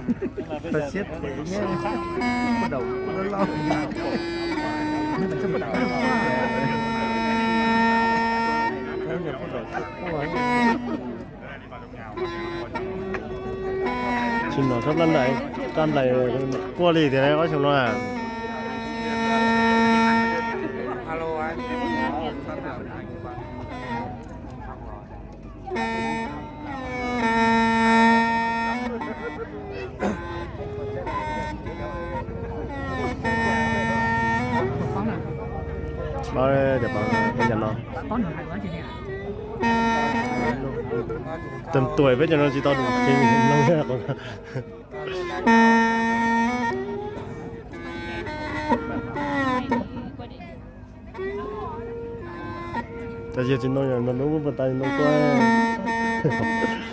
Tau siab them nyab, poj daum loj loj. Tsis nom sab plab nplaim, plab nplaim quaj li tias ob xyoo no. Cov no, tus tuam peb cov no tsis tau ces no. Tab sis tsis ntoo, yog ntoo lub pas tas ntoo tuaj.